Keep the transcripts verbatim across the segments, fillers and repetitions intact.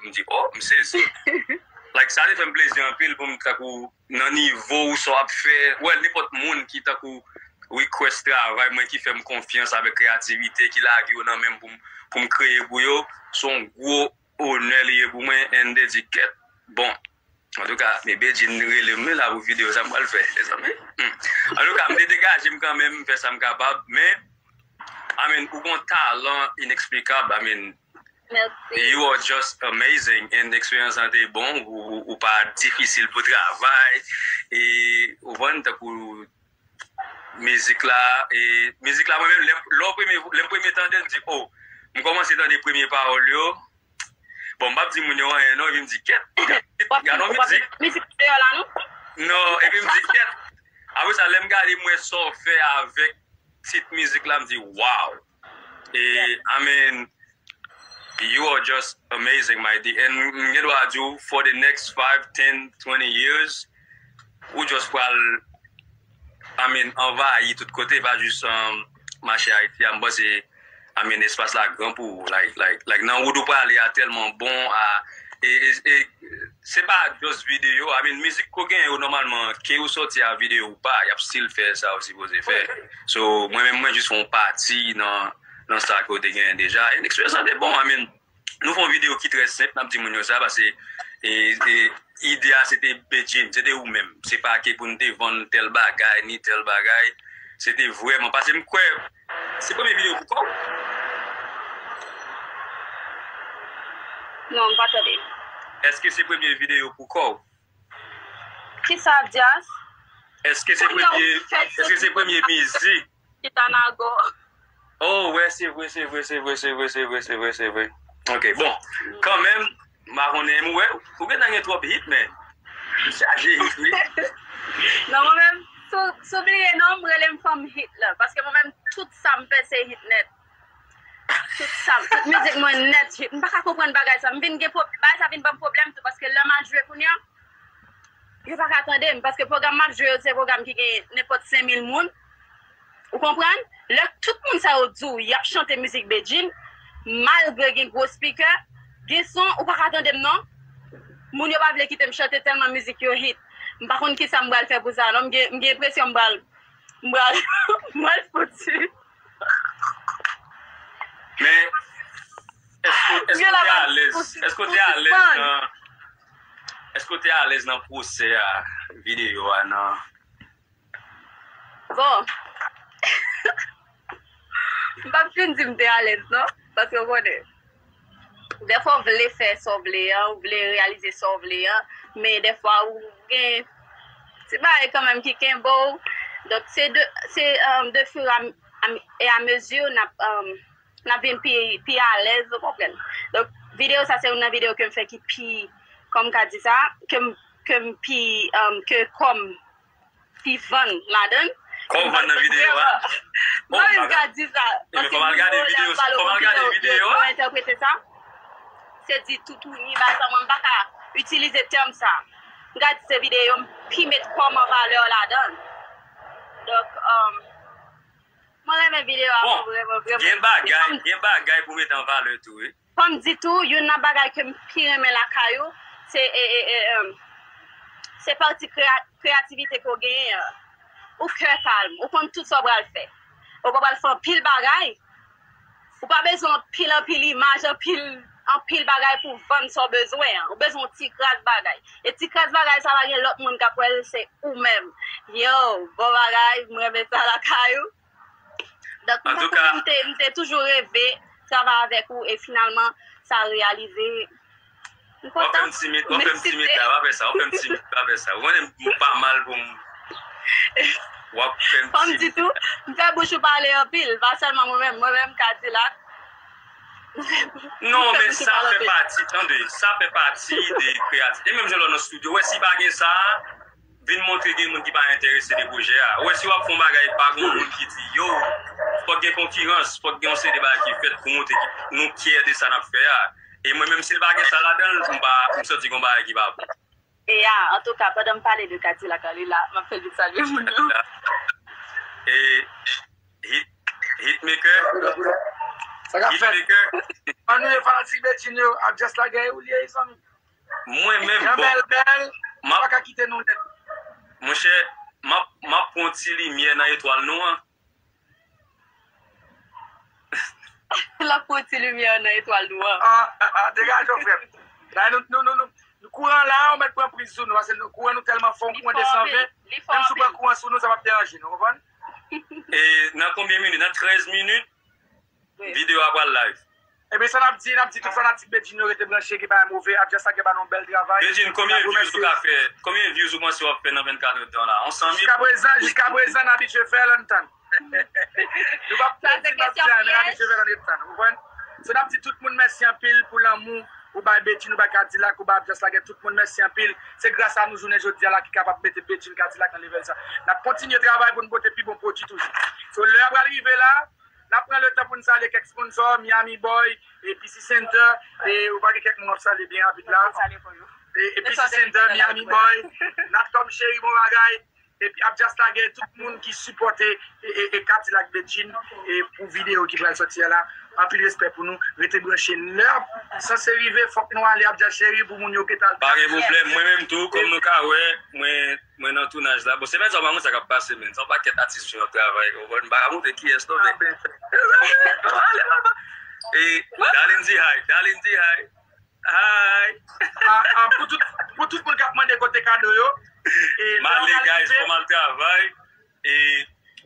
M di, oh, m sezi. Like, sa te fè m plezi anpil pou m tankou nan nivo ou sa w ap fè. Well, nenpòt moun ki tankou request travay mwen, ki fè m konfyans avèk kreyativite, ki lage yo nan men m pou m, pou m kreye pou yo, se yon gwo onè li ye pou mwen, and they di, kèt. Bon, antouka, men Bedjine rele m la pou videyo, sa m pral fè, mezanmi. Hmm. Antouka, m te degaje m kanmenm, m fè sa m kapab, men, I mean, ou gon talan ineksplikab, I mean, Mèsi. You are just amazing, and eksperyans lan te bon, ou, ou, ou pa difisil pou travay, e ou konprann, tankou mizik la, e mizik la, mwen menm, lè, lè w premye, lè m premye tande l, m di, oh, m kòmanse tande premye pawòl yo, bon, m p ap di moun yo anyen non, epi m di, kèt, gad yon mizik. Mizik deyò la, non? Non, epi m di, kèt. Apre sa, lè m gade, m wè sa w fè avèk tit mizik la, m di, wow. E, I mean, you are just amazing, my D. And m gen dwa di w, for the next five, ten, twenty years, ou just pral, I mean, anvayi tout kote, pa jis um, mache Ayiti a. M panse, I mean, espas la gran pou ou. Like, like, like, nan wood ou prale a tèlman bon. A, e, e, e, se pa just videyo. I mean, mizik ke w genyen yo, nòmalman, ke ou sòti a videyo ou pa, y ap still fè sa ou sipoze fè. So, mwen menm, mwen jis fè yon pati nan, nan sa ke w te genyen deja. E eksperyans lan te bon, I mean, nou fè yon videyo ki trè senp, n ap di moun yo sa, paske e, e, ide a se te Bedjine, se te ou menm. Se pa ke pou n te vann tèl bagay, ni tèl bagay. Se te vrèman, paske m kwè, se premye videyo pou kò w? Non, m pa tande. Èske se premye videyo pou kò w? Kisa, Dyas? Èske se premye, èske se premye mizik? Chita Nago. Oh, wè, se vre, se vre, se vre, se vre, se vre, se vre, se vre. Ok, bon, kanmenm, m pa konnen, m wè, ou gentan gen twòp hit, men. Ou chaje hit, wi. Non, mwen menm, sou, sou bliye non, m rele m fanm hit la. Paske mwen menm, tout sa m fè, se hit nèt. Tout sa, tout mizik mwen nèt hit. M pa ka konprann bagay sa. M vin gen pwob-, bagay sa vin ban m pwoblèm tou, paske lè m al jwe kounye a, yo pa ka tande m, paske pwogram m ap jwe yo, se pwogram ki gen nenpòt senk mil moun. Ou konprann? Lè tout moun sa yo di w y ap chante mizik Bedjine, malgre gen gwo spikè, gen son, ou pa ka tande m non. Moun yo pa vle kite m chante tèlman mizik yo hit. M pa konn kisa m pral fè pou sa non. M gen, m gen enpresyon m pral, m pral, m pral fouti. Men, èske, èske w te alèz, èske w te alèz nan, èske w te alèz nan pwosè a, videyo a, nan? Bon. M p ap fin di m te alèz, non. Paske w konnen. Dèfwa w vle fè sa w vle an, ou vle reyalize sa w vle an, men dèfwa ou gen ti bagay kanmenm ki kenbe w. Donk, se de, se, um, de fur a, a, e a mezi n ap, um, n ap vin pi, pi alèz, ou konprann. Donk, videyo sa se youn nan videyo ke m fè ki pi, kòm m ka di sa, ke m, ke m pi, um, ke kò m pi vann ladan l. Kò w vann nan videyo a? Mwen menm ka di sa. Ebyen, fò m al gade videyo, fò m al gade videyo a. Yo entèprete sa. Se di toutouni, bagay sa, mwen m pa ka itilize tèm sa. M ka di se videyo m pi met kò m an valè ladan l. Donk, um, mwen renmen videyo a, mwen vrèman, vrèman. Gen bagay, gen bagay pou met an valè tou, wi. Kòm di tou, youn nan bagay ke m pi renmen lakay ou, se, e, e, e, em, se pati kreya-, kreyativite ke w genyen an. Ou kè kalm, ou konn tout sa w pral fè. Ou pa pral fè anpil bagay. Ou pa bezwen anpil, anpil imaj, anpil, anpil bagay pou w vann sa w bezwen an. Ou bezwen yon ti kras bagay. E ti kras bagay sa pa gen lòt moun k ap wè l, se ou menm. Yo, bon bagay, m renmen sa lakay ou. Donk, m pa konnen, m te, m te toujou reve travay avèk ou e finalman sa reyalize. M kontan. W ap fè m timid, w ap fè m timid la, pa fè sa, w ap fè m timid, pa fè sa. Ou konnen m pa mal pou m. W ap fè m timid. Kòm di tou, m fè bouch ou pale anpil, pa sèlman mwen menm, mwen menm Kadilak. Non, men sa fè pati, tande, sa fè pati de kreyativite. E menm jan lè w nan estidyo, wè si pa gen sa, vin montre gen moun ki pa enterese de pwojè a. Ou wè, si w ap fè yon bagay, pa gen yon moun ki di, yo, fòk gen konkirans, fòk gen yon seri de bagay ki fèt pou montre ki nou kyè de sa n ap fè a. E mwen menm, si l pa gen sa ladan l, m pa, m santi gen yon bagay ki pa bon. E a, antouka, pandan m pale de Kadilak li la, m ap fè l vin salye moun yo. E hit, hitmaker. Sa k ap fèt? Hitmaker. Ann nou ye fanatik Bedjine yo, ap just lagè ou li ye, zanmi. Mwen menm, Jan bon, bèl bèl, m ap, pa ka kite nou lèd. Monchè, m ap, m ap pran ti limyè nan etwal nou an. L ap pran ti limyè nan etwal nou an. Ah, ah, ah, degaje w, frè m. La, nou, nou, nou, nou, nou kouran la, ou mèt pran priz sou nou, paske nou kouran nou tèlman fò, yon kouran desanven, menm si w pran kouran sou nou, sa p ap deranje nou, konprann? E nan konbyen minit? Nan trèz minit, videyo a pral live. Ebyen, sa n ap di, n ap di tout fanatik Bedjine yo rete branche, ki bagay move, ap just lagè ba nou bèl travay. Bedjine, konbyen views ou ka fè? Konbyen views ou panse w ap fè nan vennkat èdtan la? On san mil? Jiska prezan, jiska prezan, n abitye fè l, ann tann. Nou p ap pèdi, n ap di, men n abitye fè l, ann ret tann, ou konprann? So, n ap di tout moun mèsi anpil pou lanmou ou bay Bedjine, ou bay Kadilak, ou bay ap just lagè, tout moun mèsi anpil. Se gras a nou jounen jodi a la ki kapab mete Bedjine, Kadilak nan level sa. N ap kontinye travay pou n pote pi bon pwodui toujou. So, lè a pral rive la, n ap pran letan pou n salye kèk sponsor, Miami Boy, e P C Center, e ou pa gen kèk moun w ap salye byen rapid la. E, e P C Center, Miami Boy, Natcom Cheri, bon bagay, epi ap just lagè tout moun ki sipòte e, e, e Kadilak Bedjine e pou videyo ki pral sòti a la. Anpil respè pou nou, rete branche. Lè ap sanse rive, fòk nou ale ap just cheri pou moun yo gentan al. Pa gen pwoblèm, mwen menm tou, kòm nou ka wè, mwen Mwen nan tounaj la. Bon, semèn sa, w pa konn sa k ap pase, men. Se yon pakèt atis yo ap travay, ou konprann? M pa ka montre kiyès, non, men. E, Darline di hi, Darline di hi. Hi. Ah, ah, pou tout, pou tout moun k ap mande kote kado yo. M ale, guys, fò m al travay. E,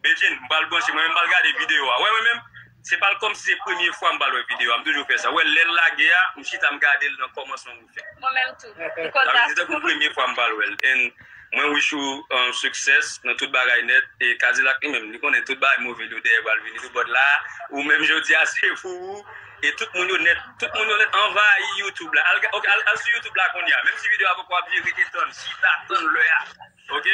Bedjine, m pral branche, mwen menm m pral gade videyo a. Wè, mwen menm, se pa kòmsi se premye fwa m pral wè videyo a. M toujou fè sa. Wè, lè l lage a, m chita m gade l nan kòmansman pou fen. Mwen menm tou. M konn sa tou. Tankou premye fwa m pral wè l. And mwen wish ou um, success nan tout bagay nèt. E Kadilak li menm, li konnen tout bagay move li dèyè pral vini tou. But la, ou menm jodi a se pou ou. E tout moun yo nèt, tout moun yo nèt anvayi YouTube la. Al, ok, al, al sou YouTube la kounye a. Menm si videyo a poko ap vire, rete tann, chita tann lè a. Ok?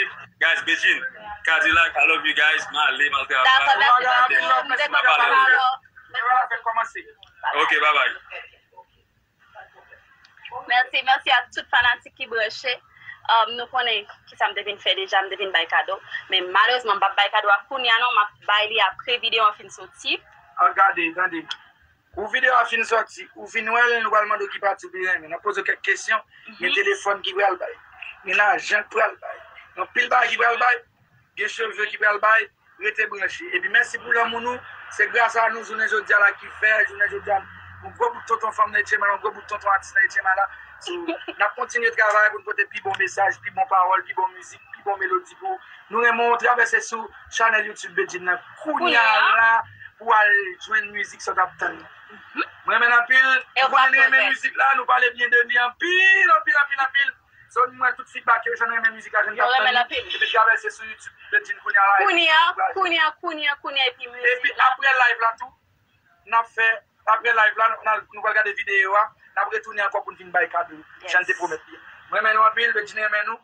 Guys, Bedjine, Kadilak, I love you guys. M ale, m al travay. Dakò, mèsi anpil. M te kontan pale avè w. Ok, bye bye. Mèsi, mèsi a tout fanatik ki branche. Um, nou konnen kisa m te vin fè deja, m te vin bay kado. Men malerezman, m p ap bay kado a kounye a non, m ap bay li apre videyo an fin soti. Al gade, tande. Pou videyo a fin sòti, ou fin wè l, nou pral mande w ki pati w pi renmen. N ap poze w kèk kesyon, gen telefòn ki pral bay, gen lajan k pral bay, gen anpil bagay ki pral bay, gen cheve ki pral bay, rete branche. Epi mèsi pou lanmou nou, se gras a nou jounen jodi a la ki fè, jounen jodi a, yon gwo bout tonton fanm nan Etchema, yon gwo bout tonton atis nan Etchema la. So, n ap kontinye travay pou n pote pi bon mesaj, pi bon pawòl, pi bon mizik, pi bon melodi pou ou. Nou renmen w, travèse sou chanèl YouTube Bedjine nan kounye a la pou w al jwenn mizik sa w t ap tann nan. M renmen l anpil. Ou konnen n renmen mizik la, nou pale byen de li anpil, anpil, anpil, anpil. So, nou wè tout feedback yo, jan n renmen mizik la, jan n t ap tann li. Epi travèse sou YouTube Bedjine kounye a la. Kounye a, kounye a, kounye a, kounye a, epi mizik la. Epi apre live la tou, n ap fè, apre live la, nou, nou pral gade videyo a, n ap retounen ankò pou n vin bay kado, jan n te pwomèt li. M renmen nou anpil, Bedjine renmen nou.